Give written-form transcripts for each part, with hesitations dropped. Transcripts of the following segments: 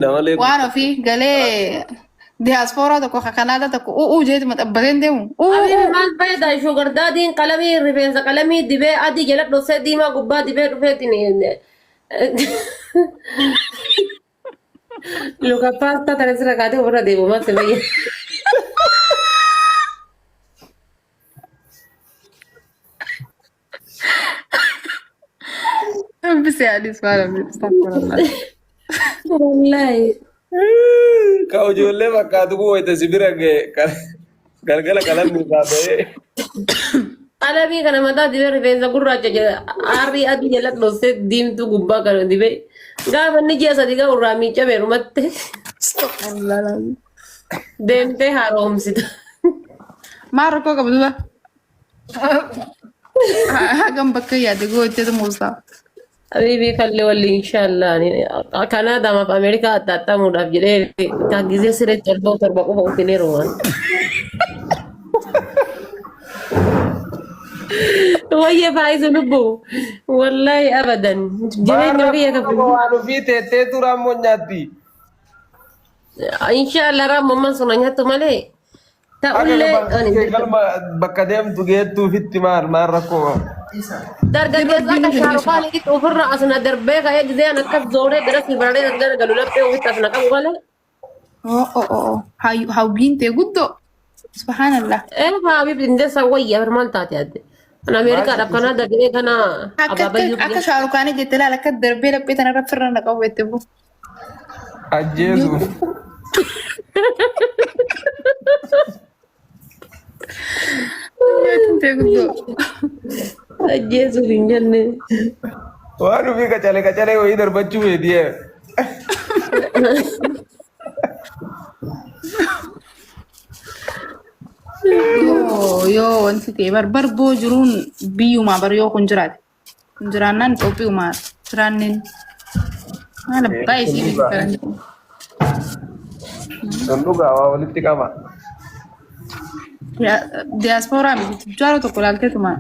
Malee Waan ofii galee diyaaspooraa tokko ka Kanaadaa tokko u'uu jeetuma xabbateen deemu. Habibi U'uu. maal fayyada sugar daadiin qalamii rifeensa qalamii dibee adii jala dhoksee diimaa gubbaa dibee dhufeetiin luka paastaa tana sirra kaatee ofirra deemu maal si fayyada. Hambisee anis maal hambisee astaghfirullah. Wallaahi. Ka ijoollee fakkaatu kun wayita si bira ga'e galgala qalamni irraa ba'ee. Qalamii kana mataa dibee rifeensa gurraacha jala aarrii adii jala dhoksee diimtuu gubbaa kana dibee gaafa inni ji'a 3 ga'u irraa miicamee dhumatti Astaghfirullah. deemtee haaromsita. Maal rakkoo qabdu ba? Hagam bakka yaade gootee muusaa. Habibi kalli walli inshallah Kanaadaamaaf Ameerikaa axxaaxxamuudhaaf jedhee kan gizee siree torbaa torba qofa ufineeru waan. Wayya faayisu lubbu wallahi abadan jireenya kiyya Maal kafu. waan ofii teettee turaa immoo nyaatti. Inshallah raammoon sun nyaattu malee Akka ta'ullee ani gabaabsitee galma bakka deemtu geettuufitti maal maal rakkoo qaba? Dargaggeessa akka shaarukaanitti ofirra as na darbee ka'ee gizeen akkas zooree gara si bararee as gara galu laphee ofitti as na qabu malee. Oh oh oh. Hawwiin tee guddoo. Subhaanallah. Ee habiib indeessa wayya bar maal taate adde. Kan Ameerikaadhaaf Kanaadaa jedhee kana Akka abaabayyuu akka shaarukaanii jette laala akka darbee laphee tanarra firra na qabu jette bu. Ajjeesuuf. Hawwiin tee guddoo. Ajjeesuuf hin jenne. Waan ofii qacalee qacalee wayii darbachuu feeti. Yoo yoo wanti ta'e bar barboo jiruun biyyumaa bar yoo kun jiraate. Kun jiraannaan Itoophiyumaa jiraanneen maal abbaa isii miti faranjii. Sun dhugaa waa walitti qaba. Diyaaspooraa miti tujjaara tokko ilaalteetuma.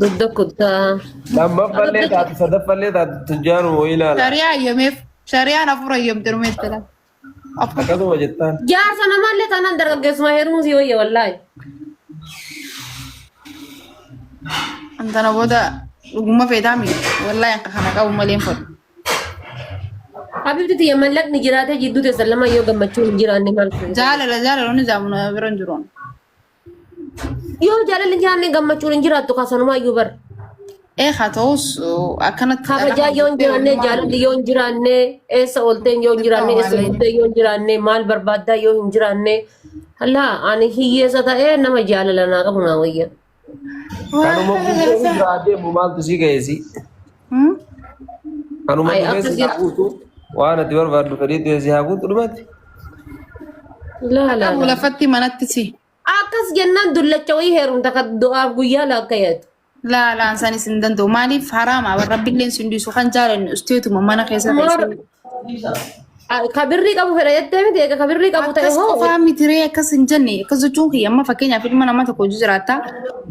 Dugda kuttaa. Lammaffallee taatu sadaffallee taatu tujjaaru wayii ilaala. Shari'aa hayyameef shari'aan afur hayyamte rumeetti laata. Afur. Akkasuma jettaan. Jaarsa namaallee taanaan dargaggeessuma heerumuu si wayya wallaahi. Antana booda dhuguma feetaa miti. Wallaahi akka kana qabu malee hin fedhu. Habibti tiyya mallaqni jiraatee jidduu teessan lama yoo gammachuun hin jiraanne maal fayyada? Jaalala jaalala ni jaamuna bira hin jiru. Yoo jaalalli hin jiraanne gammachuun hin jiraattu kasanumaa iyyuu bar. Ee haa ta'us akkanatti Kabajaa yoo hin jiraanne jaalalli yoo hin jiraanne eessa oolteen yoo hin jiraanne eessa ooltee yoo hin jiraanne maal barbaaddaa yoo hin jiraanne hallaa ani hiyyeessa ta'ee nama jaalala naa qabu naa wayya. Kanuma guutuu biraa deemu maaltu si ga'eesi? Kanuma Ay, dhufee si akkasii- haa guutu. Waan ati barbaaddu fedhii ta'e si haa guutu dhumatti. Laa laa Qabu laa. lafatti manatti si. Akkas jennaan dullacha wayii heerumta kan du'aaf guyyaa laakkayyatu. Laa laan sanis hin danda'u. Maaliif haraama? Rabbilleen sin dhiisu kan jaalannu usteetuma mana keessa teessee. Ka birrii qabu fedha jettee miti egaa ka birrii qabu ta'e Akkas hoo qofaa miti ree akkas hin jenne akkas jechuun kiyya amma fakkeenyaaf ilma namaa tokko hojii jiraatta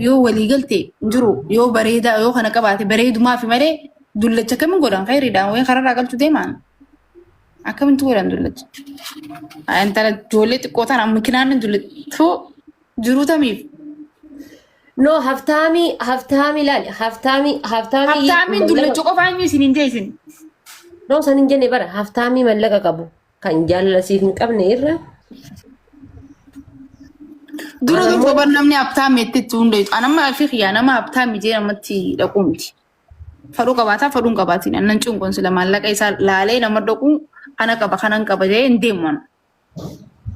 yoo walii galte hin jiru yoo bareedaa yoo kana qabaate bareedumaa fi malee dullacha akkamiin godhan khayriidhaan wayii kararraa galchu deemaan akkamitti godhan dullacha. Intala ijoollee xiqqoo tana makinaan dullacha jiruu tamiif. No haftaamii haftaamii laali haftaamii haftaamii Haftaamiin dullacha qofaa eenyu isin hin jeesin. No san hin jenne bara haftaamii mallaqa qabu kan jaalala siif hin qabne irra Dura dursa bar namni haftaamii itti itti hundeessu. An amma fi kiyyaa nama haftaamii jee namatti dhaquu miti. Fadhuu qabaataa fadhuu hin qabaatiin. Annan cunqun sila maallaqa isaa laalee nama dhaquu kana qaba kanan qaba jee hin deemu ana.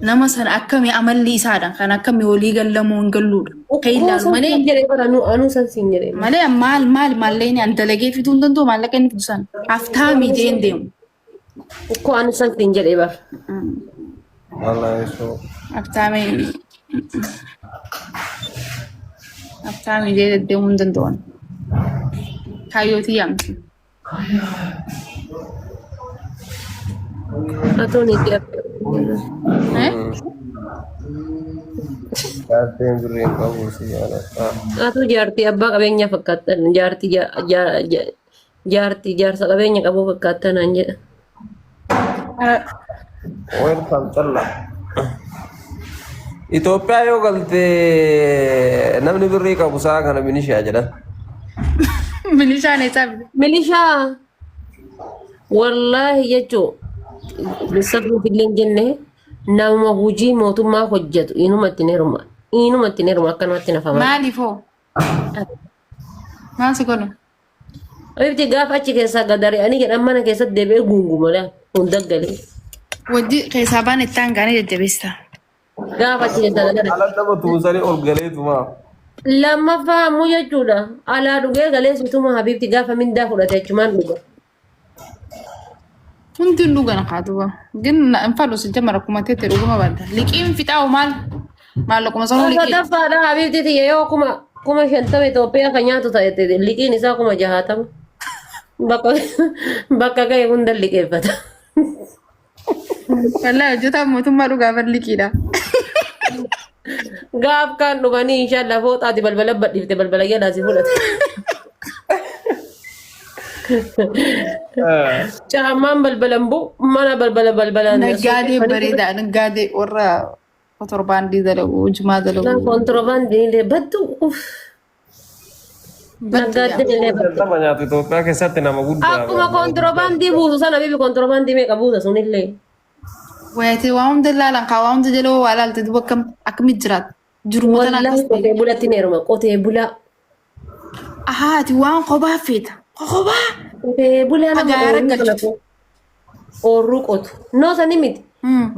Nama sana akkamii amalli isaadha kan akkamii walii gallamoo hin galluudha. Kan ilaalu san malee siin jedhe bara anuu anuu san siin jedhe. malee maal maal maallaqni an dalagee fiduu hin danda'u maallaqa inni fidu sana. Haftaamii jee hin deemu. Ukkoo anu san siin jedhe bara. Wallahi so. Haftaamii haftaamii jee deddeemuu hin danda'u. Kaayyootii yaamti. Atoo niitii akka. Eh? Jaartiin birrii hin qabu si jaaladha. Atuu jaartii abbaa qabeenyaa fakkaattan jaartii Jaartii jaarsa qabeenya qabuu fakkaattaa naan jedha. Welcome calla. Itoophiyaa yoo galte namni birrii qabu sa'a kana minishaa jedhan. Milishaan eessaa bite? Milishaa wallaahi jechuun safuuf illee hin jenne nama hojii mootummaa hojjetu inuma ittiin heeruma. Inuma ittiin heeruma akkanumatti nafama. Maaliif hoo? Maal si godhu? Ibti gaafa achi keessaa gad ari'anii jedhan mana keessatti deebi'ee guunguma laa hunda galee. Wajji keessaa baan itti hangaanii jajjabeessa. Gaafa achi keessaa gad ari'an. Ala nama tuusanii ol galeetumaa. Lammaffaa ammoo jechuudha alaa dhugee galee situma habiibti gaafa mindaa fudhate achumaan dhuga. Hundi hin dhugan haa duuba. Gin hin fadhu si jamara akkuma teette dhuguma badda. Liqiin fixaa hoo maal? Maallaquma sanuu liqii. Sadaffaadha habiibti tiyya yoo 50,000 Itoophiyaa kan nyaatu ta'e liqiin isaa 60,000. Bakka bakka ga'e hunda liqeeffata. Wallaahi hojjetaan mootummaa dhugaa bar liqiidha. Gaaf kaan dhufanii inshallah fooxaati balbala badhiifte balbala jalaa si fudhate. Caammaan balbalan bu'u mana balbala balbalaan. Naggaadee bareedaa naggaadee warra kontorbaandii dalagu jimaa dalagu. Kontiroobaandiin illee baddu uff. Naggaadeen illee baddu. Shantama nyaatu Itoophiyaa keessatti nama guddaa. Akkuma kontiroobaandii buusu sana bibi kontiroobaandii meeqa buusa sunillee. Wayatee waa hunda ilaalan kaa waa hunda jala waa ilaalte duuba akkam akkamitti jiraata? Jiruma tana Wallaahi akkas ta'e. qotee bulatti ni heeruma qotee bulaa. Ahaa ati waan kophaa feeta. Kophaa. Qotee bulaa nama Fagaara oorruu kana galchitu. oorruu qotu. Noo sani miti.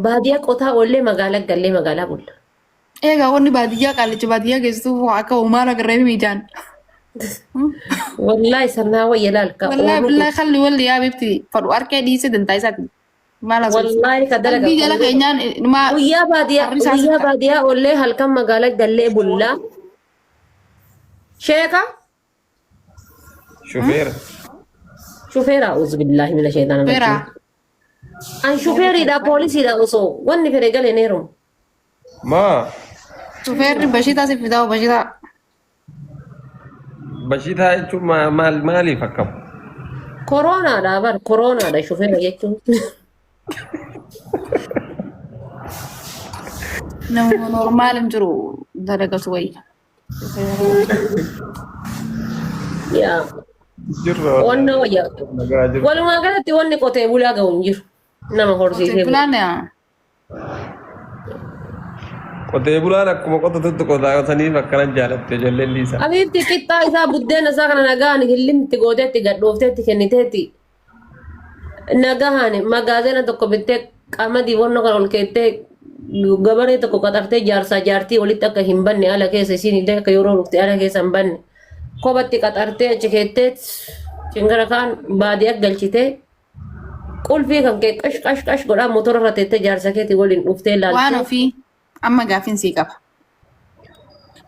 Baadiyyaa qotaa oollee magaalaa gallee magaalaa bulla. Egaa wanni baadiyyaa qaallicha baadiyyaa geessituu akka uumaa agarree miidhaan. Wallaahi sannaa wayya laalka. Wallaahi billaahi kalli walli yaa beekti fadhu harkee dhiise dantaa isaati. Maal haasoftu? Wallaahi ka dalaga. Qalbii jala keenyaan maa Guyyaa baadiyyaa harri isaa guyyaa sitta. baadiyyaa oollee halkan magaalaa gallee bullaa. Sheeka Shufeera. shufeera auzu billaahi mina sheexaana Feera. rajiim. An shufeeriidha poolisiidha osoo wanni fedhe galee hin heerumu. Maa Shufeerri bashiitaa si fidaa bashiitaa. bashiitaa jechuun maal maaliif akkam? Koroonaadha bar koroonaadha shufeera jechuun. Nama normaal hin jiru dalagatu wayya. Yaa Jirra. wanna wayya. Nagaa jirra. Walumaa galatti wanni qotee bulaa ga'u hin jiru. Nama horsiisee Qotee bulu. bulaan Qotee bulaan akkuma qotatutti qotaasaniif akkana jaalatte ijoolleen Liisaa. Abiibti qixxaa isaa buddeena isaa kana nagaan hillimti gooteetti gadhoofteetti kenniteetti nagahaan magaazina tokko bittee qamadii wanna kana ol keettee gabaree tokko qaxartee jaarsaa jaartii walitti akka hin banne ala keessa isiin illee akka yeroo dhufte ala keessa hin banne kophatti qaxartee achi keettee cingara kaan baadiyyaa galchitee qulfii kan kee qash qash qash godhaa motora irra teettee jaarsa keetii waliin dhuftee Waan laaltee ofii amma gaafin sii qaba.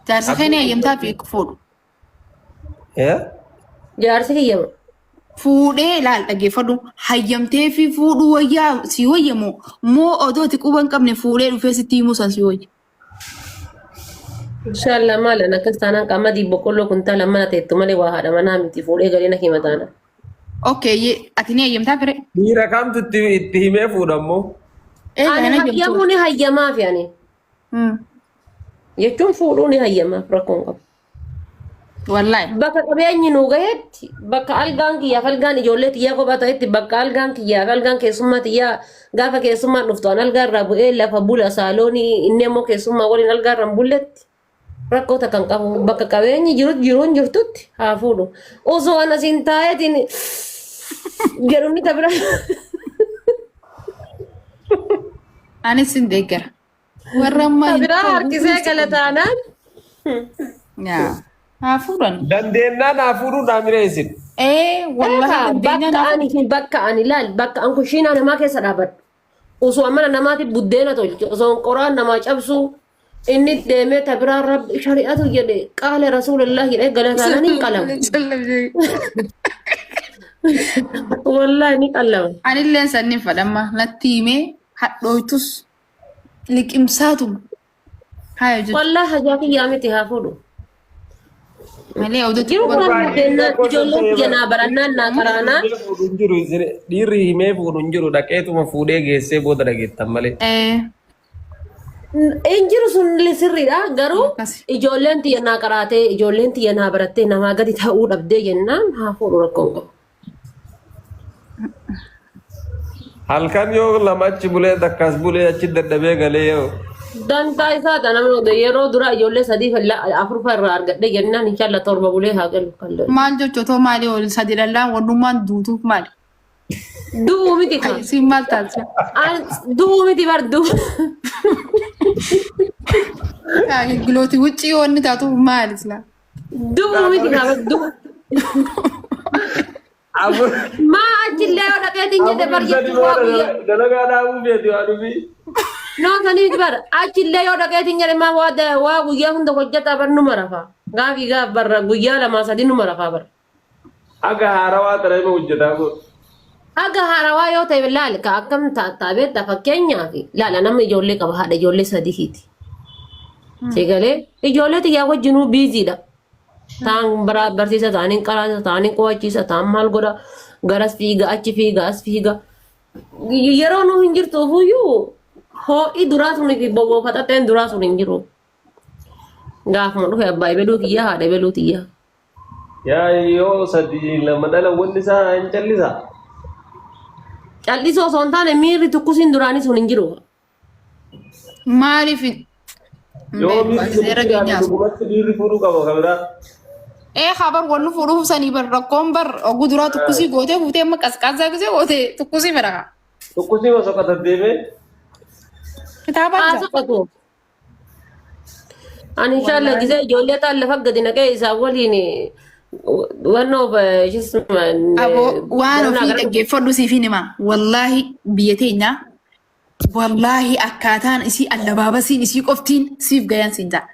Jaarsa kee ni hayyamtaa fi fuudhu. Eh? Jaarsi kiyyama. Fuudhee laal dhaggeeffadhu hayyamtee fi fuudhuu wayyaa sii wayyamu moo odoo ati quba hin qabne fuudhee dhufee sitti himuu san sii wayya. Inshallah maalan akkas taanaan qamadii boqqolloo kuntaala mana teettu malee waa haadha manaa miti fuudhee galee na hima taana. Okay, ati ni hayyamtaa fire? Dhiira kamtu itti himee fuudha immoo? Eega Ani hin hayyamtu. hayyamuu ni hayyamaafi ani jechuun fuudhuu ni hayyamaaf rakkoon qabu. Wallaahi. Bakka qabeenyi nuu gahetti bakka algaan kiyyaaf algaan ijoollee tiyyaa kophaa ta'etti bakka algaan kiyyaaf algaan keessummaa tiyyaa gaafa keessummaan dhuftu an algaa irraa bu'ee lafa bula saaloonii inni ammoo keessummaa waliin algaa irra hin bulletti rakkoo takka hin qabu bakka qabeenyi jirutti jiruun jirtutti haa fuudhu. Osoo an asiin taa'eetiin jedhu inni tabira. Anis sin deeggara. Warra ammaa hin Tabiraa ta'u. harkisee gala taanaan. Yaa. Haa fuudhan. Dandeennaan haa fuudhuu dhaamiree isin. Ee wallahi Beekaa, dandeenyaan bakka haa ani bakka ani laal bakka an kushiinaa namaa keessa dhaabadhu. Osoo mana namaatiif buddeena tolche osoo qoraan namaa cabsu inni deemee tabiraa rabbi shari'atu jedhe qaala rasuulillah jedhee gala taanaan hin qalamu. Wallaahi ni qalama. Anilleen sanniin fadhamma natti himee hadhooytus liqimsaatu haya jechuudha. Wallaahi hajaa kiyyaa miti haa fuudhu. Malee oduu Jiru xiqqoo kun deennaan ijoolleen kiyya naa barannaan naa qaraanaan. Himee fuudhu hin jiru. Dhiirri himee fuudhu hin jiru. Dhaqeetuma fuudhee geessee booda dhageettan malee. Eh, Hin jiru sun sirriidha garuu Akkasi. ijoolleen tiyya naa qaraatee ijoolleen tiyya naa barattee namaa gadi ta'uu dhabdee jennaan haa fuudhu rakkoon qabu. Halkan yoo lama achi bulee takkaas bulee achi dadhabee galee yoo. Dantaa isaa ta'a namni oduu yeroo dura ijoollee sadii fi afur fa'a irraa argadhe jennaan inshallah torba bulee haa galu kan lolu. Maal jechuutoo maali ol sadi dhallaan wannummaan duutuuf maali? Du'uu miti kan. Siin maal taasisa? Du'uu miti bar du'u. Gilooti wuccii wanni taatuuf maali silaa? Du'uu miti kan du'u. Afur. Maa achillee yoo dhaqeetiin jedhe bar Afur sadi jechuun waa booda guyyaa. dalagaa dhaabuu feeti waan dhufii. Noo sanii miti bar achillee yoo dhaqeetiin jedhe maa waa waa guyyaa hunda hojjetaa bar numa rafa. Gaafii gaaf barra guyyaa lamaa sadii numa rafaa bar. Aga haarawaa tana ima hojjetaa kun. Aga haarawaa yoo ta'e laal ka akkam taattaa beektaa fakkeenyaaf laala nama ijoollee qaba haadha ijoollee sadiiti. Sigalee ijoollee xiyyaa wajjinuu biiziidha. Taan bara barsiisa ta'anii qaraasa ta'anii qo'achiisa ta'an maal godha garas fiiga achi fiiga as fiiga. Yeroo nu hin jirtuufuyyuu hoo'i duraa sunii fi boboo faxaxeen duraa sun hin jiru. Gaafuma dhufe abbaa ebeluu kiyyaa haadha ebeluu tiyyaa. Yaa yoo sadi lama dhala wanni isaa hin callisa. Callisoo osoo hin taane miirri tukkusiin duraanii sun hin jiru. Maaliif hin Yoo beeku miirri seera tukkusiin keenyaas. dhugumatti dhiirri fuudhuu qaba kan biraa. Ee habar wanni fuudhuuf sanii bar rakkoon bar oguu duraa tukkusii gootee fuutee amma qasqaasaa gisee gootee tukkusii fedha. Tukkusii osoo qatatteemee Kitaaba Haa jira. soqatu. Ani inshallah gisee ijoollee taan lafa gadi naqee isaan waliin wannoo Aboo waan ofii dhaggeeffadhu siif hin hima. Wallaahi biyya teenya wallaahi akkaataan isii allabaabasiin isii qoftiin siif gayan siin ta'a.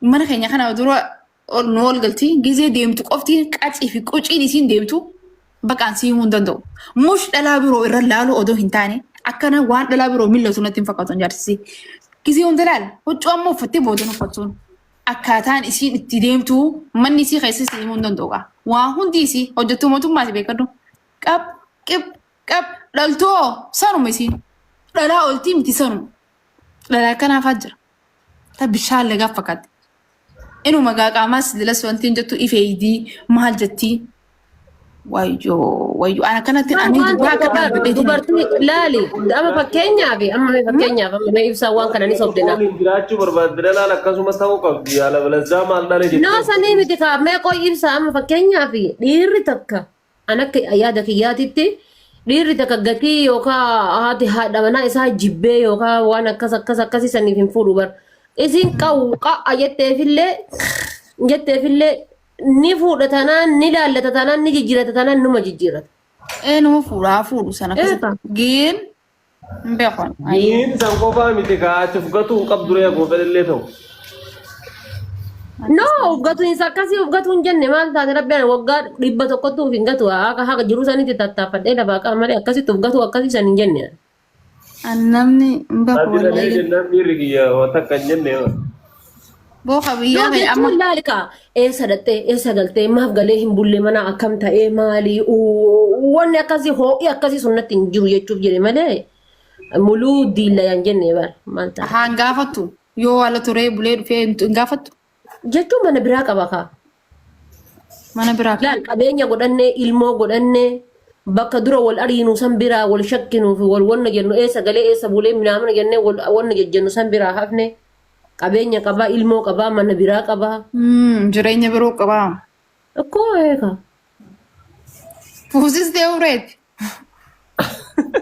Mana keenya kana dura ol nu ol galti gizee deemtu qoftiin qacii fi quciin isiin deemtu baqaan sii himuu hin danda'u. Mush dhalaa biroo irra laaluu odoo hin taane akkana waan dhalaa biroo millatu natti hin fakkaatu jaarsisi. Gizee hunda laal huccuu amma uffattee boodan uffattuun akkaataan isiin itti deemtu manni isii keessa sii himuu hin danda'u. Waa hundi isii hojjettuu mootummaati beekadhu. Qab qib qab dhaltoo sanuma isiin dhalaa oltii miti sanuma. Dhalaa akkanaafaa jira. Ta bishaan lagaa fakkaatti. Inuma gaa qaamaas dilas wanti hin jettu ifeeydii maal jettii? Wayyoo wayyoo ana kanatti ani Waan dubbaa tokko akka bar dhaabbateetiin. dubartii laali amma fakkeenyaaf amma mee fakkeenyaaf amma mee ibsaa waan kana ni sobdina. Waliin jiraachuu barbaadde dhalaan akkasumas ta'uu qabdi. Haala balazaa maal dhale Noo jettee. sanii miti kaa mee qoy ibsaa amma fakkeenyaaf dhiirri takka an akka yaada kiyyaatitti dhiirri takka gatii yookaan haati haadha manaa isaa jibbee yookaan waan akkas akkas akkasii saniif hin fuudhu bar. Isin qawu qa'a jetteefillee jetteefillee ni fuudha tanaan ni laallata tanaan ni jijjiirata tanaan numa jijjiirata. Ee nama fuudhaa fuudhu sana Eeta. keessatti. Geen hin beeku. Niin san qofaa miti kaa achi fudhatuu hin qabdu ree akkuma fedhallee ta'u. No, of gatu hin akkasii of gatu hin jenne maal taate rabbi ana waggaa dhibba tokkotti of hin gatu akka haqa jiruu sanitti tattaaffadhee lafaa qaba malee akkasitti of gatu akkasii san hin jenne. An namni hin beeku Ati dhalee wallaahi. jennaan miirri kiyya waan takka hin jenne. Booka No biyyaa kee amma jechuun laali kaa eessa dhattee eessa galtee maaf galee hin bulle mana akkam ta'ee maali wanni akkasii hoo'i akkasii sun natti hin jiru jechuuf jedhe malee muluu diillayan jenne bar maal ta'a. haan gaafattu yoo ala turee bulee dhufee hin gaafattu Jechuun mana biraa qaba kaa. mana biraa Laal qabeenya godhannee ilmoo godhannee bakka dura wal ariinu san biraa wal shakkinuu fi wal wanna jennu eessa galee eessa bulee minaamina jennee wal wanna jejjennu san biraa hafne qabeenya qabaa ilmoo qabaa mana biraa qabaa. Jireenya biroo qabaa. Akkoo eeka. Fuusistee ureeti.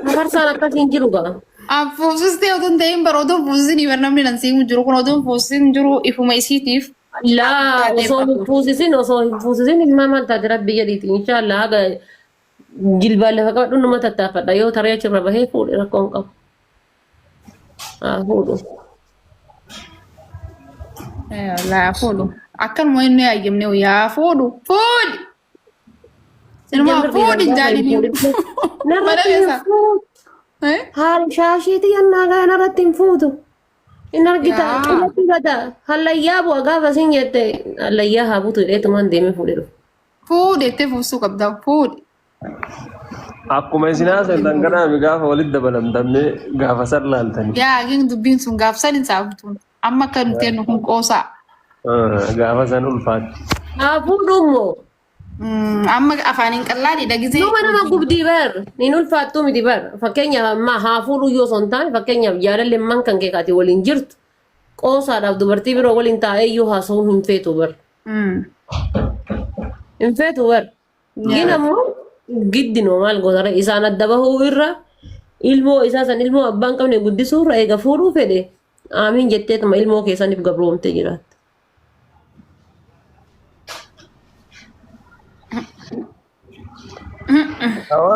Hafarsaan akkasii hin jiru gaa. Fuusistee otoo hin ta'in bara otoo fuusisin bar namni nan siimu jiru kun otoo fuusisin jiru ifuma isiitiif. Laa osoo hin fuusisin osoo hin fuusisin ilmaa maal taate rabbi jedhiiti inshaallah haga jilbaan lafa qabadhu numa tattaaffadha yoo taree achirra bahee fuudhe rakkoo hin qabu. Haa fuudhu. Laa fuudhu. Akkanuma inni hayyamne yaa fuudhu. Fuudhi! Sinumaa fuudhi hin jaalini. Mana Narratti hin keessa. fuutu. Eh? Haala shaashiitii yannaa gaa narratti hin fuutu. Hin argita Yaa. qubatti gata hallayyaa bu'a gaafa siin jette hallayyaa haa butu jedheetumaan deemee fuudhee dhufe. Fuudhe jettee fuusuu qabda. Fuudhe. Akkuma isin haasoftan kanaaf gaafa walitti dabalamtamne gaafa san laaltani. Yaa gin dubbiin sun gaafsan hin saaftuun. Amma akka nuti jennu kun qoosaa. Gaafa san ulfaatti. Haa fuudhu immoo. Amma afaaniin qallaadhi gisee. Numa nama gubdii bar niin ulfaattuu miti bar fakkeenyaaf amma haa fuudhu yoo osoo hin taane fakkeenyaaf jaalalleen kan kee kaati waliin jirtu qoosaadhaaf dubartii biroo waliin taa'ee iyyuu haasa'uu hin feetu bar. Hin feetu bar. Gin ammoo giddinoo maal gootara isaan adda bahuu irra ilmoo isaa san ilmoo abbaan qabne guddisuu irra eega fuudhuu fedhe aamiin jetteetuma ilmoo keessaniif gabroomtee jiraatte.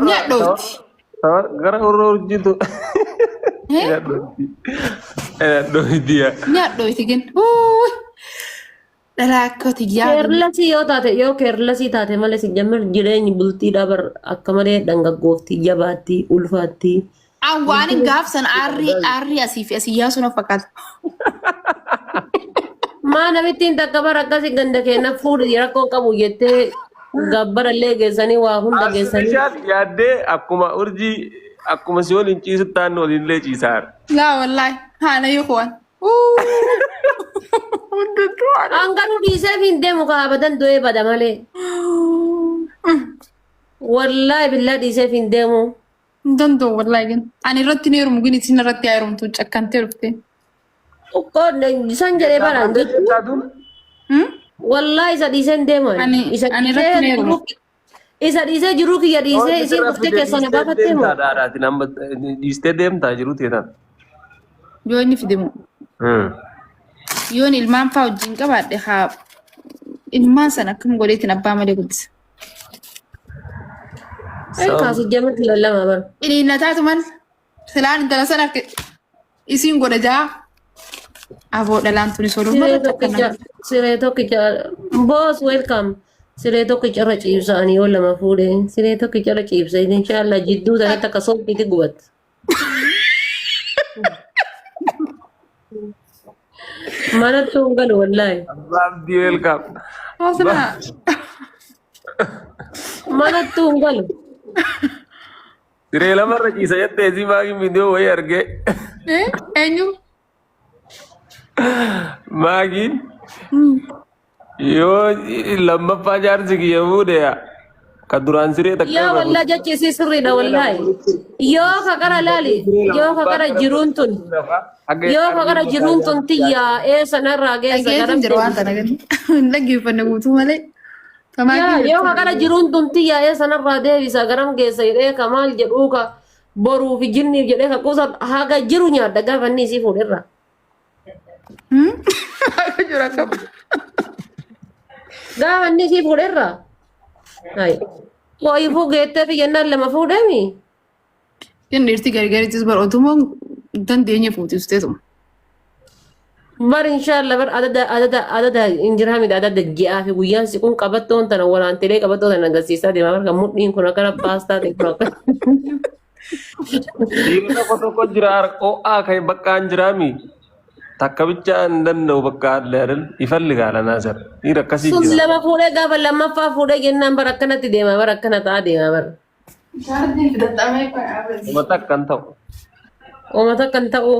Nyaadhooti. Gara warra urjiitu. Nyaadhooti yaa. Nyaadhooti gin. Uuuy. Dhalaa akkati yaadu. Keerlasii yoo taate yoo keerlasii taate malee si jammar jireenyi bultiidhaa bar akka malee dhangaggoofti jabaatti ulfaatti. An waan hin gaafsan aarrii aarrii asii fi asii yaasuu na fakkaata. Maa namittiin takka bara akkasii ganda keenya fuudhi rakkoo qabu jettee gabbarallee geessanii waa hunda geessanii. Asirrishaan yaaddee akkuma urjii akkuma si waliin ciisu taannu waliinillee ciisaara. Laa wallaahi haala yoo An garuu dhiiseef hin deemu ka abadan du'ee bada malee. Wallaahi billaa dhiiseef hin deemu. Hin danda'u wallaahi gin. Ani irratti ni heerumu gin isin irratti haa heerumtu cakkantee dhufte. San jedhee baraan jechuun. Wallaahi isa dhiisee hin deemu. Isa Ani irratti ni heerumu. Isa dhiisee jiruu kiyya dhiisee isiin dhuftee keessaa na gaafattee moo? Dhiistee deemtaa jiru teetan. Yoo inni fidemu. Yoon ilmaan faa wajjin qabaadhe haa ilmaan sana akkam godheetiin abbaa malee guddisa. Kaasii jamatti lallama bara. Iliinna taatu man silaan intala sana akka isiin godha jaa aboo dhalaan tuni soluma Siree irratti akka tokkicha nama. Siree tokkicha boss welcome. Siree tokkicha irra ciibsa ani yoo lama fuudhe siree tokkicha irra ciibsa inshallah jidduu sanatti akka sooftiitti gubatta. Manatti hin galu wallaahi. Abbaa Abdii welcome. Haasna. Manatti hin galu. Siree lamarra ciisa jettee isii maagiin viidiyoo wayii argee. Eenyu? Maagiin yoo lammaffaa jaarsi kiyya fuudhe ka duraan siree takka Yoo irra wallaa jechi isii sirriidha wallaahi. Yoo ka qara laali yoo ka qara jiruun tun yoo ka qara jiruun tun tiyyaa eessa narraa geessa Dhageetiin garam jira waan deebisa. tana gadi. Hin dhaggeeffanne guutuu malee. Yaa yoo ka qara jiruun tun tiyyaa eessa narraa deebisa garam geessa jedhee ka maal jedhuu ka boruu fi jinniif jedhee ka kuusa haga jiru nyaadha gaafa inni isii fuudherra. Haga jira qaba. Gaafa inni isii fuudherra. Hayi. Waayifuu geettee fi jennaan lama fuudheemi. Inni dhiirti gargarittis bar otuma dandeenye fuuti usteetuma. Bar inshallah bar adada adada adada injiraa miti adada ji'aa fi guyyaan siquun qabattoon tana waraantilee qabattoo tana agarsiisaa deema barka mudhiin kun akkana paastaa ta'e kun akkana. Dhiirri tokko tokko jira ho'aa ka'e bakka hin jiraami. Takka bichaa hin danda'u bakka adda adda ifalli gaalanaa sir. Dhiira akkasii Sun jira. lama fuudhee gaafa lammaffaa fuudhee jennaan bar akkanatti deema bar akkana ta'aa deema bar. Jaartiin fidatamee Nama takka hin ta'u. Uummata akkan ta'u.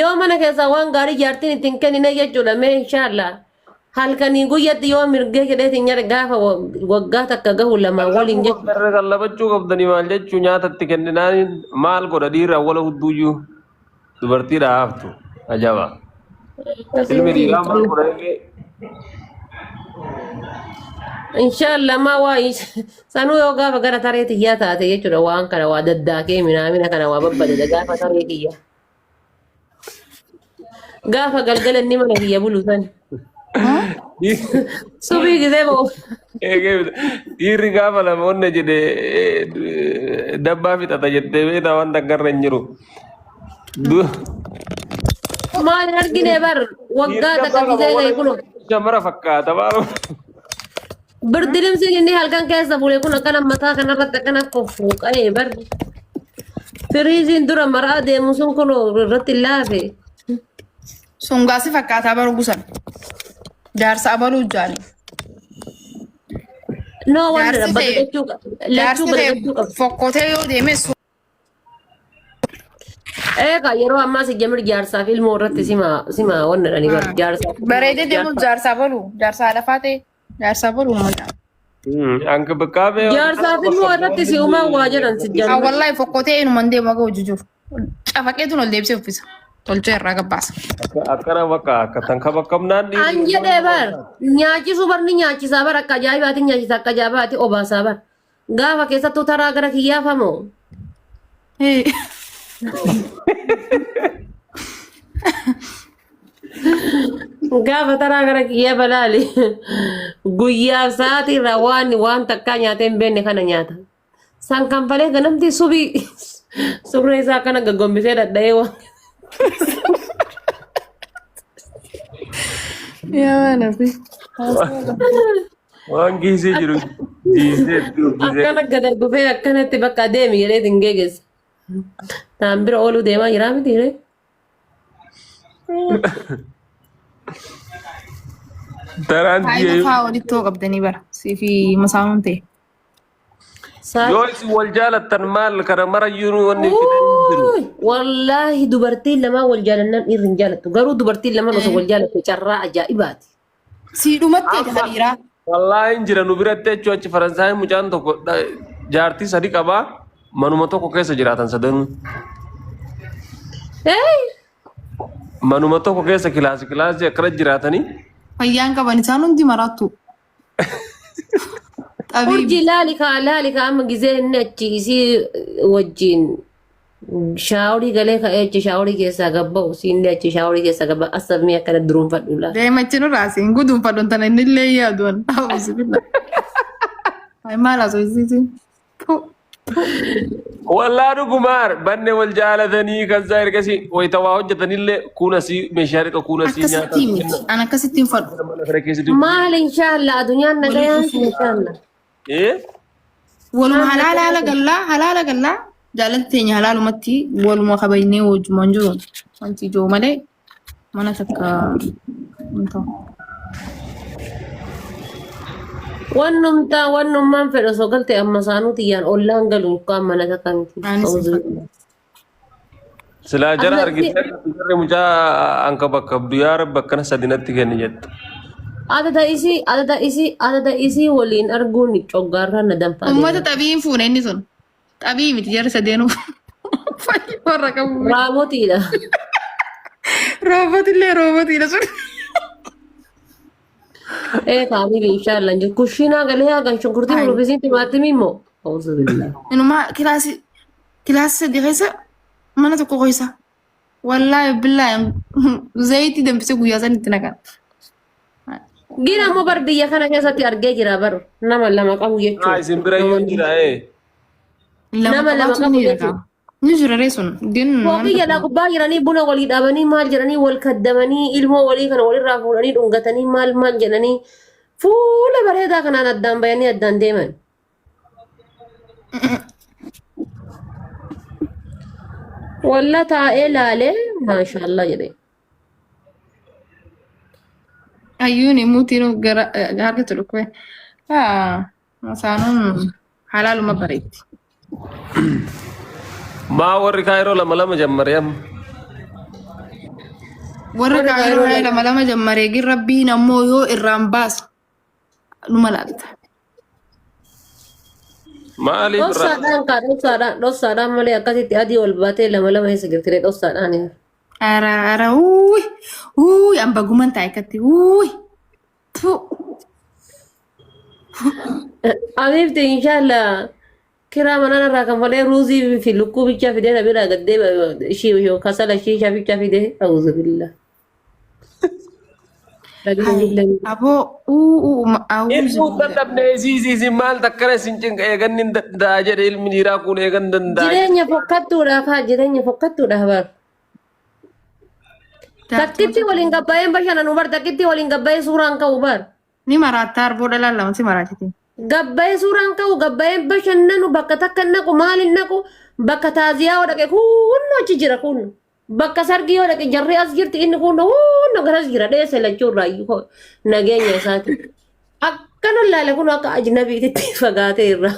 Yoo mana keessaa waan gaarii jaartiin ittiin kennine jechuudha mee inshallah. Halkanii guyyatti yoo mirgee jedheetiin nyaata gaafa waggaa takka gahu lama waliin jechuudha. Warra qallabachuu qabdanii maal jechuu nyaatatti kenninaan maal godha dhiirri awwala hudduuyyuu dubartiidha haftu ajaba. Ilmi dhiiraa maal godha illee Inshallah maa waa sanuu yoo gaafa gara taree tiyyaa taate jechuudha waan kana waa daddaakee minaamina kana waa babbadada gaafa taree tiyyaa. Gaafa galgala inni mana kiyya bulu san. Subii gisee ba'u. Dhiirri gaafa lama onna jedhe dabbaa fixata jettee beektaa waan takka irra hin jiru. Maal hin argine bar waggaa Dhiirri takka dabbaa gisee qaba ga'e kun shamara fakkaata maal. Birdilimsiin inni halkan keessa bule kun akkana mataa kanarratti akkana foffuuqa'ee bar. Firiiziin dura maraa deemu sun kun irratti laafe. Sungaasi fakkaataa baru gusan. Jaarsa abaluu jaani. No wanna Jaarsi ta'e badadachuu lachuu jaarsi ta'e badadachuu qabdi. fokkotee yoo deeme Eegaa yeroo ammaa si jamir jaarsaaf ilmoo irratti sima sima wanna dhani bar jaarsaaf ilmoo bareedee deemuuf jaarsaaf. jaarsa abaluu jaarsa alafaa ta'e jaarsa abaluu nama ja'a. Ankibikaabee Jaarsaaf ilmoo irratti si uumaan waa jedhan si jamir. Wallahi fokkotee inuma deemu akka hojii jiru. Cafaqeetu ol deebisee uffisa. Tolchee irraa gabbaasa. Akkana bakka akka tan kabakamnaan An dhiirri jedhee bar nyaachisuu bar ni nyaachisaa bar akka ajaa'ibaati nyaachisa akka ajaa'ibaati obaasaa bar. Gaafa keessattuu taraa gara kiyyaafamoo. Gaafa taraa gara kiyyaa balaali. Guyyaaf sa'aatii irraa waan waan takkaa nyaatee hin beekne kana nyaata. San kanfalee ganamti subii surree isaa akkana gaggombisee dhadha'ee waan. Yaa waan hafi. Waan giisee jiru jiisee itti uffisee. Akkana gad gufee akkanatti bakka deemi jedhee hin geeggeessa. Taan bira ooluu deemaa jiraa miti ree. Taraan Faayidaa ji'ee fa'aa walitti hoo qabdanii bara. Siifi masaanuun ta'e. Yoo isin wal jaalattan maal kana marayyuu wanni fidan hin jiru. Uuy, Wallaahi dubartiin lamaan wal jaalannaan dhiirri hin jaalattu. Garuu dubartiin lamaan osoo wal jaalatte carraa ajaa'ibaati. Sii dhumattee Amma kan dhiiraa. wallaahi hin jira nu biratti jechuun achi Faransaayii mucaan tokko jaartii sadi qabaa manuma tokko keessa jiraatan sadanuu. Hey! Manuma tokko keessa kilaasii kilaasii akkana jiraatanii. Fayyaan qaban isaan hundi maraattu. Xabiibi. Urjii laali kaa laali kaa amma gizee inni achi isii wajjin shaaworii galee ka'ee achi shaaworii keessaa gabba'u isiin achi shaaworii keessaa gabba'u asabmii akkana duruunfadhu laala. Deemachi nurraa siin guduunfadhu tana inni illee yaaduun. Auzubillah. Ay maal haasofsiisi? Wallaa dhugumaar banne wal jaalatanii kan isaa ergasii wayita waa hojjetanillee kun asii meeshaa dhiqa kun asii nyaata Akkasitti miti. An akkasitti hin fadhu. mana fira keessatti. Maal inshaallah addunyaan nagayaan inshaallah. Eh? Waluma halaala haala gallaa halaala gallaa jaalalli teenya halaalumatti waluma kabajnee wajjumaan jiru. Wanti ijoo malee mana takka hin ta'u. Wannumtaa wannummaan fedha osoo galte amma saanuu tiyyaan ollaan galu yookaan mana takka miti. Anis hin fadhu. Silaa jara Amma argitee jarri mucaa anka bakka abdu yaa rabbi akkana sadinatti kenni jette. Adada isii adada isii adada isii waliin arguun coggaarraa na danfaa Uummata deema. xabii hin fuune inni sun. Xabii miti jarri sadeenuu. Fayyii warra qabu. Raabotiidha. Roobotillee roobotiidha sun. Ee kaamiif inshaallah jiru. Kushiinaa galee haa kan shunkurtii Ay. murufisiin timaatimii immoo. Auzubillah. Inumaa kilaasii kilaasii sadii keessa mana tokko keessa. Wallaahi billaahi zayitii danfisee guyyaa san itti naqan. Gina immoo bar biyya kana keessatti argee jira bar nama lama qabu Haa jechuudha. isin bira iyyuu hin jira ee. Lama Nama lama qabaatu qabu ni jira. jechuudha. Ni jira ree sun. Gin mana Fooqii jalaa tokko. gubbaa jiranii buna walii dhaabanii maal jedhanii wal kaddamanii ilmoo walii kana walirraa fuudhanii dhungatanii maal maal jedhanii fuula bareedaa kanaan addaan bayanii addaan deeman. Walla taa'ee laalee maashaallah jedhee. Hayyuun mutiin gara harka dhukkube. Masaanuun halaaluma bareetti. Maa warri kaayiroo lama lama jammaree amma. Warri Warri kaayiroo kaayiroo lama lama jammaree gin rabbiin ammoo yoo irraan baasu numa laalta. Maaliif irraa? Dhoksaadhaan kaa dhoksaadhaan dhoksaadhaan malee akkasitti adii ol baatee lama lama eessa jirti dhoksaadhaan. Ara ara uuyi uuyi an baguman taa'e akkatti uuyi. Tu. Abiibti inshaallah kiraa manaan irraa kanfalee ruuzii fi lukkuu bichaa fidee na biraa gaddee ishii kasala shiishaa bichaa fidee auzu billah. Aboo uu uu auzu Ilmuu dadhabne isii isin maal takkana isin cinqa eegan hin danda'a jedhe ilmi dhiiraa kun eegan danda'a. Jireenya fokkattuudhaaf haa jireenya fokkattuudhaaf bar. Takkitti waliin gabbaa'een bashannanu bar takkitti waliin gabbaa'ee suuraan ka'u bar. Ni maraattaa arboo dhalaan lama si maraatiti. Gabbaa'ee suuraan ka'u gabbaa'een bashannanu bakka takka naqu maal hin naqu bakka taaziyaa dhaqe kunnu achi jira kunnu. Bakka sargii yoo dhaqe jarri as jirti inni kun hunda garas jira dheesse lachuurraa iyyuu nageenya isaati. Akkana laale kun akka ajnabiititti fagaatee irra.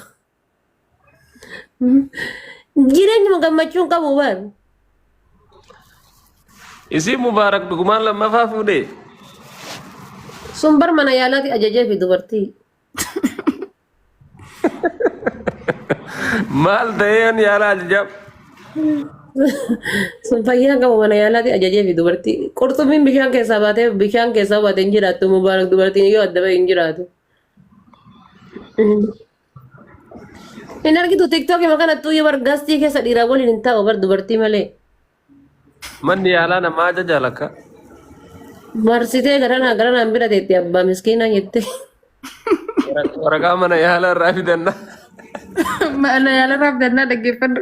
Jireenyuma gammachuun qabu bar. Isii Mubaarak dhugumaan lammaffaa fuudhee. Sun bar mana yaalaati ajajee fi dubartii. Maal ta'een yaala ajajaaf? Sun fayyaa qabu mana yaalaati ajajee fi dubartii. Qurxummiin bishaan keessaa baatee bishaan keessaa baatee hin jiraattu Mubaarak dubartiin yoo adda bahee hin jiraatu. Hin argitu tiktookii kanattuu yoo bar gastii keessa dhiiraa waliin hin taa'u bar dubartii malee. Manni yaalaa namaa ajaja lakka. Marsitee garanaa garanaan bira teetti abbaa miskiinaa jette. Waraqaa mana yaalaa irraa fidanna. Mana yaalarraa fidannaa dhaggeeffadhu.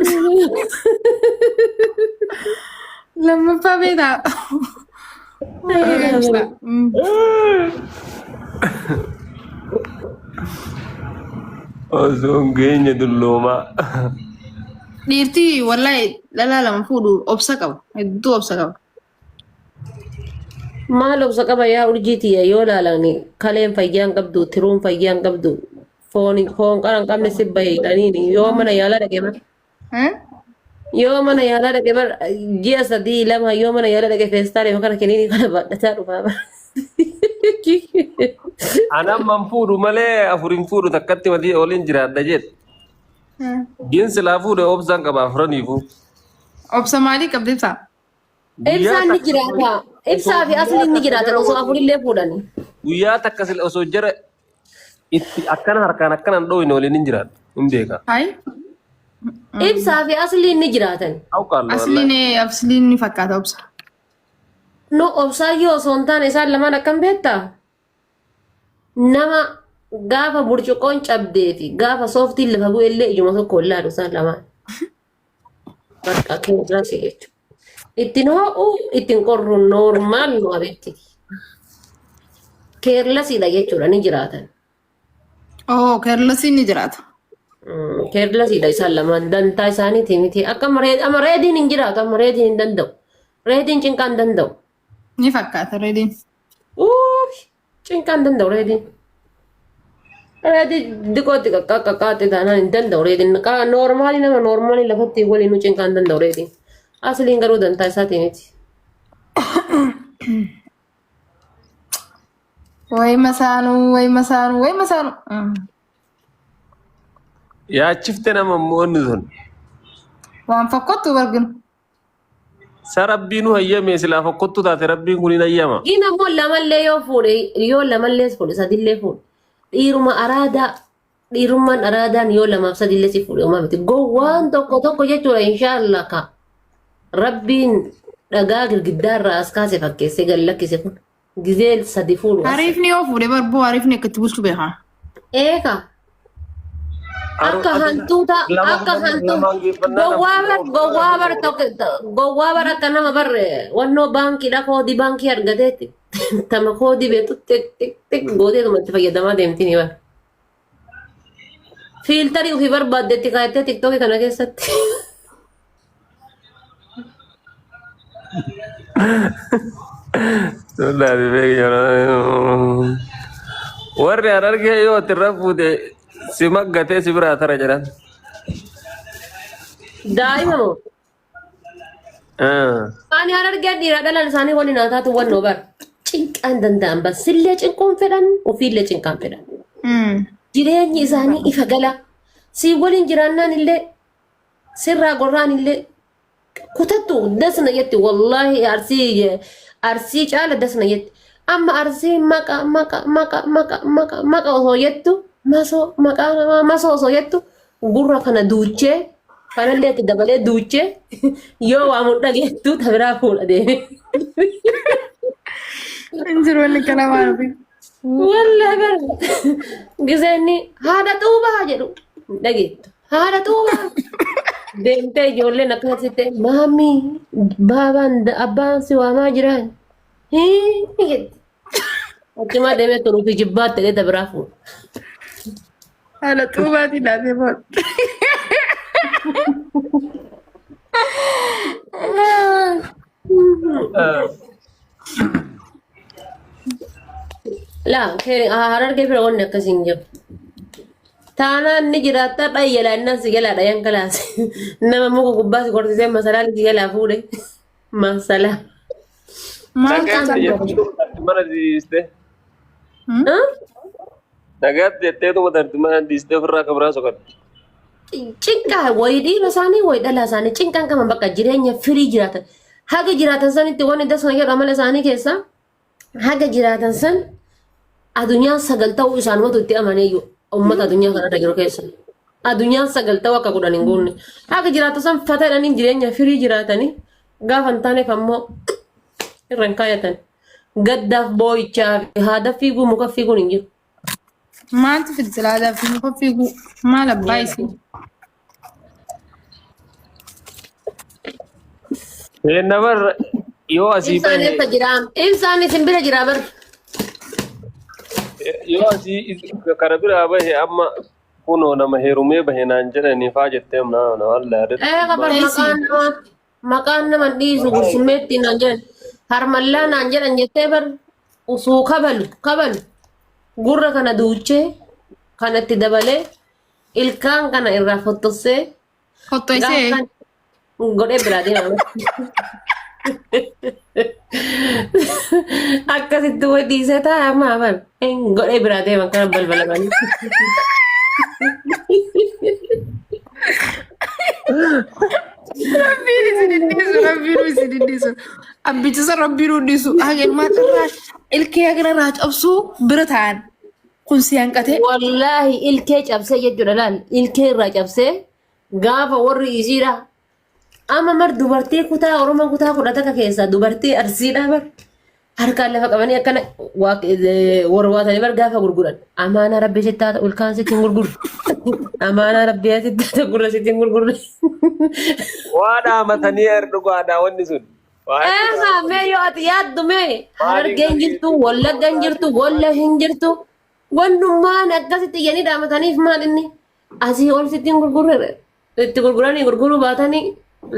Lammaffaa beektaa? Osoo hin geenye dulloomaa. Dhiirtii wallahi dhalaa lama fuudhu obsa qaba. Hedduu obsa qaba. Maal obsa qaba yaa urjii tiyya yoo laalani kaleen fayyaa hin qabdu tiruun fayyaa hin qabdu foon foon qara hin qabne si bahe jedhaniini yoo mana yaalaa dhaqe bar yoo mana yaalaa dhaqe bar ji'a sadii lama yoo mana yaalaa dhaqe feestaalee kana kiniinii kana baadhataa dhufaa bar. Anam man fuudhu malee afur hin fuudhu takkatti matii waliin jiraadha jedhe. Gin silaa fuudhe obsaan qaba afraniifuu. Obsa maalii qabdi ibsaa? Guyyaa Ibsaan ni takka jiraata. Ibsaa fi asliin ni jiraatan osoo afurillee fuudhani. Guyyaa takka sila osoo jara itti akkana harkaan akkana hin dhooyne waliin hin jiraatu. Hin beeka. Hayi. Ibsaa fi asliin ni jiraatan. Awqaallo Asliin wallahi. asliin ni fakkaata obsa. No obsaayyoo osoo hin taane isaan lamaan akkam beektaa? Nama gaafa burcuqqoon cabdee fi gaafa sooftiin lafa bu'e illee ijuma tokko hin laalu isaan lamaan. Bakka keessa jechuudha. Ittiin ho'u ittiin qorru normal nu abetti. Carelessiidha jechuudha ni jiraatan. Oh, carelessiin ni jiraata. Carelessiidha isaan lamaan dantaa isaaniiti miti. Akka amma reediin hin jiraatu amma reediin hin danda'u. Reediin cinqaa hin danda'u. Ni fakkaata reediin. Uuuy cinqaa hin danda'u reediin. Reedii diqootti qaqqaaqqaqqaaxxe taanaan hin danda'u reediin. Normalii nama normalii lafatti waliin cinqaa hin danda'u reediin. Asliin garuu dantaa isaatii miti. Way masaanuu, way masaanuu, way masaanuu. Yaachifte nama immoo inni sun. Waan fokkottu barginu. Sa rabbiin nu hayyame silaa fokkottu taate rabbiin kun hin hayyama. Gin ammoo lamallee yoo fuudhe yoo lamallee fuudhe sadillee fuudhe dhiiruma araadaa dhiirummaan araadaan yoo lamaaf sadillee si fuudhe homaa miti gowwaan tokko tokko jechuudha inshaallah ka rabbiin dhagaa girgiddaa irraa as kaase fakkeessee gad lakkise kun gizee sadi fuudhu as. Hariifni yoo fuudhe barboo hariifni akka itti bulchu beekaa. Eeka akka hantuuta akka hantuu gowwaa bar gowwaa bar tokko gowwaa bar akka nama bar wannoo baankiidha koodii baankii argateetti tama koodii beektu xiq xiq xiq gooteetuma itti fayyadamaa deemti ni bar. Filterii ofii barbaaddetti kaayattee tiktookii kana keessatti. Warri harargee yoo ati irra fuute si maggatee si biraa tara jedhan. Daa'ima moo? Ani harargee dhiiraa dhalaan isaanii waliin haa taatu wannoo bar. Cinqaan danda'an bas sillee cinquun fedhan ofiillee cinqaan fedhan. Jireenyi isaanii ifa gala. Si waliin jiraannaan illee sirraa gorraan illee kutattu dasna jetti wallaahi arsii arsii caala dasna jetti. Amma arsii maqa maqa maqa maqa maqa maqa osoo jettu masoo maqaa namaa masoo osoo jettu gurra kana duuchee kanallee itti dabalee duuchee yoo waa mun dhageettu ta biraa fuudha deeme. Hin jiru wanni kana waan ofii. Wallaahi bar giseenni haadha xuubaa jedhu hin dhageettu. Haadha xuubaa deemtee ijoolleen akkasitti maamii baabaan abbaan si waamaa jiraan. Hii jetti. Achumaa deemee turuu fi jibbaatti jedhee ta biraa fuudha. Haadha xuubaatiin laatee booda. Laa Harargee bira wanni akkasii hin jiru. Taanaan ni jiraatta dhayyala innaan si jalaa dhayan kalaas. Nama muka gubbaa si korsiisee masalaan si jalaa fuudhe. Masalaa. Maal Nagaatti taatan jetteetuma tarti mana dhiiste. Nagaatti jetteetuma tarti mana dhiiste ofirraa kabraa soqatte. Cinqaa wayii dhiira isaanii wayii dhalaa isaanii cinqaan qaban bakka jireenya firii jiraatan. Haga jiraatan sanitti wanni dasna jedhu amala isaanii keessaa haga jiraatan san adunyaan sagal ta'uu isaanumatu itti amaneeyyu uummata adunyaa kanarra jiru keessa. Adunyaan sagal ta'uu akka kudhan hin guunne. Haga jiraatan san fatadhanii jireenya firii jiraatanii gaafa hin taaneef ammoo irra hin kaayatan. Gaddaaf boo'ichaa fi haada fiiguu muka fiiguun hin jiru. Maaltu fide silaadaa fi muka fiiguu maal abbaa isii? Nabar yoo asii Ibsaan bahe eessa jira? Ibsaan isin bira jira bar. Yoo asii kara biraa bahe amma kunoo nama heerumee bahe naan jedhanii faa jettee na na wallaa Ee kabar maqaan nama maqaan nama hin dhiisu gursummeetti naan jedhan harmallaa naan jedhan jettee bar usuu kabalu kabalu gurra kana duuchee kanatti dabalee ilkaan kana irraa fottossee Fottoysee. gaafa godhee biraa deema. Akkasitti way dhiisee taa'e amma afaan godhee biraa deema kana balbala banii. Rabbiin isin hin dhiisu, rabbiin isin hin dhiisu. Abbichisa rabbiin hin dhiisu. Haga ilmaan irraa ilkee haga irraa cabsuu bira taa'an. Kun si hanqatee. Wallaahi ilkee cabsee jechuudha laal ilkee irraa cabsee gaafa warri isiidha. Amma mar dubartii kutaa Oromoo kutaa 11 keessaa dubartii Arsiidha bar harkaan lafa qabanii akkana warwaatanii bar gaafa gurguran. Amaanaa rabbi sitti haa ta'u ilkaan sitti hin gurgurru. Amaanaa rabbi sitti haa ta'u gurra sitti hin gurgurru. Waa dhaamatanii erdugaadha wanni sun. Waa Eegaa mee yoo ati yaaddu mee Harargee hin jirtu, Wallagga hin jirtu, Walla hin jirtu. Wannummaan akkasitti iyyanii dhaamataniif maal inni asii ol sitti hin gurgurre itti gurguranii gurguruu baatanii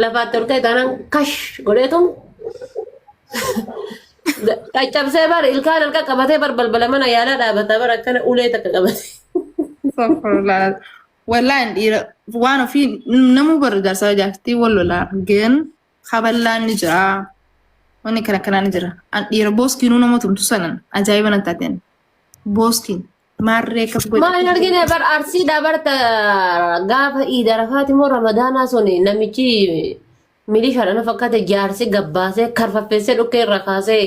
lafaatti ol ka'e taanaan kash godheetu caccabsee bar ilkaan harka qabatee bar balbala mana yaalaa dhaabata bar akkana ulee takka qabate. Astaghfirullah. Wallaan dhiira waan ofii namuu bara jaarsaa jaartii wal lolaa geen kaballaan ni jira. Wanni kana kanaa ni jira. An dhiira booskiinuu nama tumtu sanan ajaa'iba nan taateen. Booskiin maarree akkas godhe. Maal hin argine bar Arsiidha bar gaafa Iid Arafaati moo Ramadaanaa sun namichi milishaadha na fakkaate jaarsi gabbaasee karfaffeessee dhukkee irra kaasee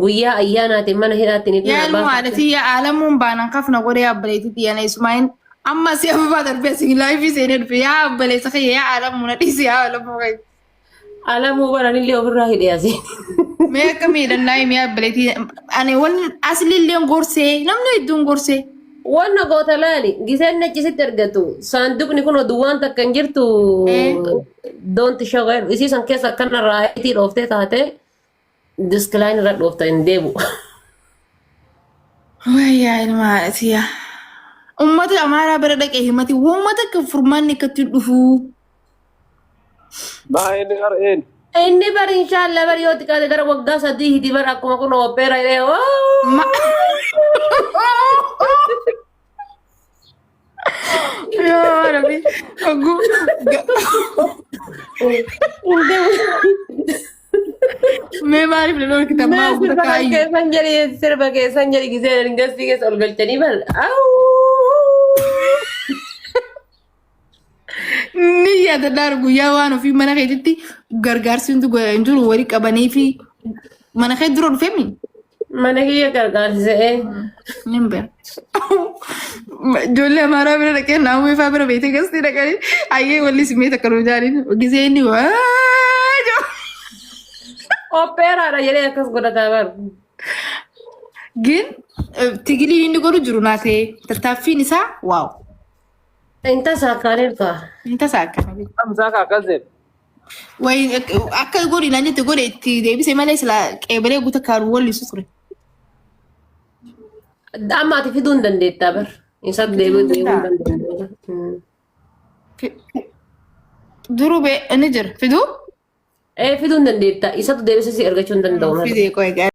guyyaa ayyaanaatiin mana hidhaatti ni Yaa ilmoo haadha tiyya aalamuun baanan kafna godhee abbaleetii tiyya na Ismaa'in amma si ababaa darbee si laayifii seenee dhufe yaa abbaleessa kiyya yaa aalamuu na dhiisi yaa aalamuu kiyya. Alamuu baranillee ofirraa hidhee asii. Mee akka miidhannaa himi abbaleetii ani wan asliillee gorsee namni hedduun gorsee. Wanna goota laali giseen achisitti argatu saanduqni kun duwwaan takka hin jirtu doonti shagayar isii san keessa akkana raayitii dhooftee taate diskilaan irra dhoofta hin deebu. Wayyaa ilma haadhatiya. Uummata Amaaraa bira dhaqee himati uummata akka furmaanni akkatti dhufuu. Baay'een qar'een. Inni bar inshaallah bar yoo xiqqaate gara waggaa 3 hiti bar akkuma kun opera jedhee Ma Yaa Rabbi. Oguu. Mee maaliif na dhorkitan Mee maa oguta sirba kan kaayyu? keessan jedhi sirba keessan jedhi gisee gastii keessa ol galchanii bar. Ni yaadadhaa guyyaa waan ofii mana keetitti gargaarsi hundi hin jiru walii qabanii fi mana kee dura dhufeemi. Mana kiyya gargaarsisee. Nin beeka. Ijoollee Amaaraa bira dhaqee naamuu ifaa bira beektee gastii dhaqanii ayyee walli simee takka nu jaaliin gisee inni waa jedhu. Operaadha jedhee akkas godhataa bar. Gin tigiliin inni godhu jiru naa ta'e tattaaffiin isaa waaw. Inta saakaaneef kaa. Inni tasaa akkana. Hamsaa kaa akkas jedhe. Wayi akka godhi naan jette godhe itti deebise malee sila qeebalee guuta kaaruu wallisu ture. Amma ati fiduu hin dandeettaa bar. Isa deebi'uu deemuu hin dandeettaa. Duruu bee inni jira fiduu? Ee fiduu hin dandeettaa. Isatu deebisee si argachuu hin danda'u malee. Fidee qoy.